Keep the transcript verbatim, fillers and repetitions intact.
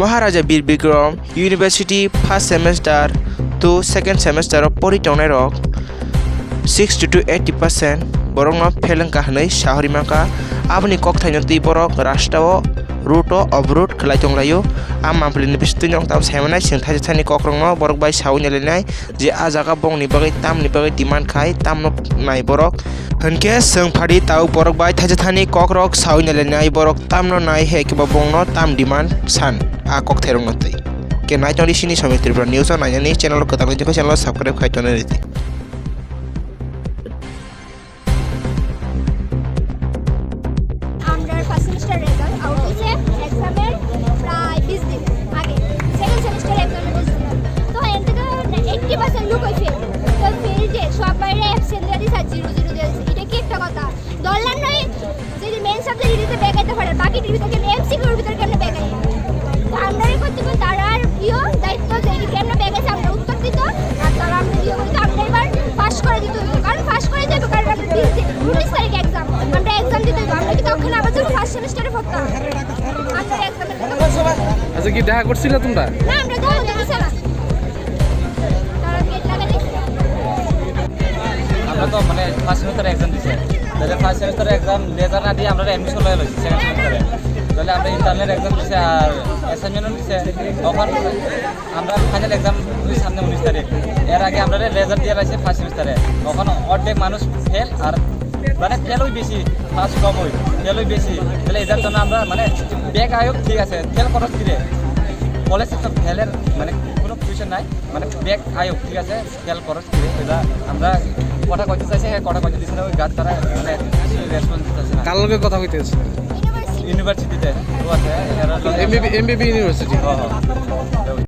Maharaja Bir Bikram University first semester to second semester o pori tongnai rok sixty to eighty percent borokno fail wngkha hwnwi sahori mankha. Aboni kokthaino twi borok rasta o road o off road khlai tonglaio. A mampli ni bisingtwi nwng tamo saimanai chwng thaisa thani kokrokno borok bai sawi nailainai je a jaga bongni bagwi tamni bagwi demand khai tamno nai borok. Hwnkhe chwng phadi tao borok bai thaisa thani kokrok sawi nailainai borok tamno nai hai khe bo bongno tam demand san a kokthairokno twi. Khe nai tongdi sini Samir Tripura News o nainani channel o kwtal wngkha channel o subscribe khai tonwi rwdi. আমরার first semester result out হয়েছে এক্সামের প্রায় বিশ দিন আগে। Second semester এক্সামের রেজাল্ট তো এতে তো এইটটি পার্সেন্ট লোক হয়েছে। তো ফেল যে সব বাইরে অ্যাবসেন্ট দিয়ে দিছে, জিরো জিরো দিয়ে দিছে, এটা কি একটা কথা? ধরলাম নয় যদি মেইন সাবজেক্ট দিতে ব্যাক আইতে পারে, বাকি টিভি থেকে এমসিকিউর ভিতরে কেমনে ব্যাক আইতে? তো আমরা এই করতে তারা আর ইয়ো দায়িত্ব যে কেমনে ব্যাক আইছে আমরা উত্তর দিত। আর তারা আমরা ইয়ে করতে আমরা এবার পাস করে দিতে হইতো, কারণ পাস করে যাবে, কারণ আমরা দিন উনিশ তারিখ এক্সাম। আমরা এক্সাম দিতে হইতো, আমরা কি তখন আবার যাবো ফার্স্ট সেমিস্টারে পড়তাম? আমরা এক্সাম আচ্ছা, কি দেখা করছিলে তোমরা? না, আমরা দেখা করছি না। তারা গেট লাগাই দিয়েছে। আমরা তো মানে ফার্স্ট সেমিস্টার এক্সাম দিছে, তাহলে ফার্স্ট সেমিস্টার এক্সাম লেজার না দিয়ে আমরা অ্যাডমিশন লয়ে লইছি সেকেন্ড সেমিস্টারে। তাহলে আমরা ইন্টারনাল এক্সাম দিছে আর অ্যাসাইনমেন্টও দিছে। তখন আমরা ফাইনাল এক্সাম সামনে উনিশ তারিখ, এর আগে আমরা লেজার দিয়ে লাইছে ফার্স্ট সেমিস্টারে। তখন অর্ধেক মানুষ ফেল আর মানে ফেলই বেশি, পাস কম হই, ফেলই বেশি। তাহলে এটার জন্য আমরা মানে ব্যাক আয়োগ ঠিক আছে, ফেল করো কিরে, কলেজে তো ফেলের মানে কোনো ফিউচার নাই, মানে ব্যাক আয়োগ ঠিক আছে, ফেল করো কিরে। এটা আমরা কথা কইতে চাইছি, হ্যাঁ কথা কইতে দিছি না, ওই গাছ তারা মানে রেসপন্স দিতেছে না। কার লগে কথা কইতে চাইছিলেন? ইউনিভার্সিটিতে ও আছে, এরা লগে এমবিবি, এমবিবি ইউনিভার্সিটি। হ্যাঁ, হ্যাঁ।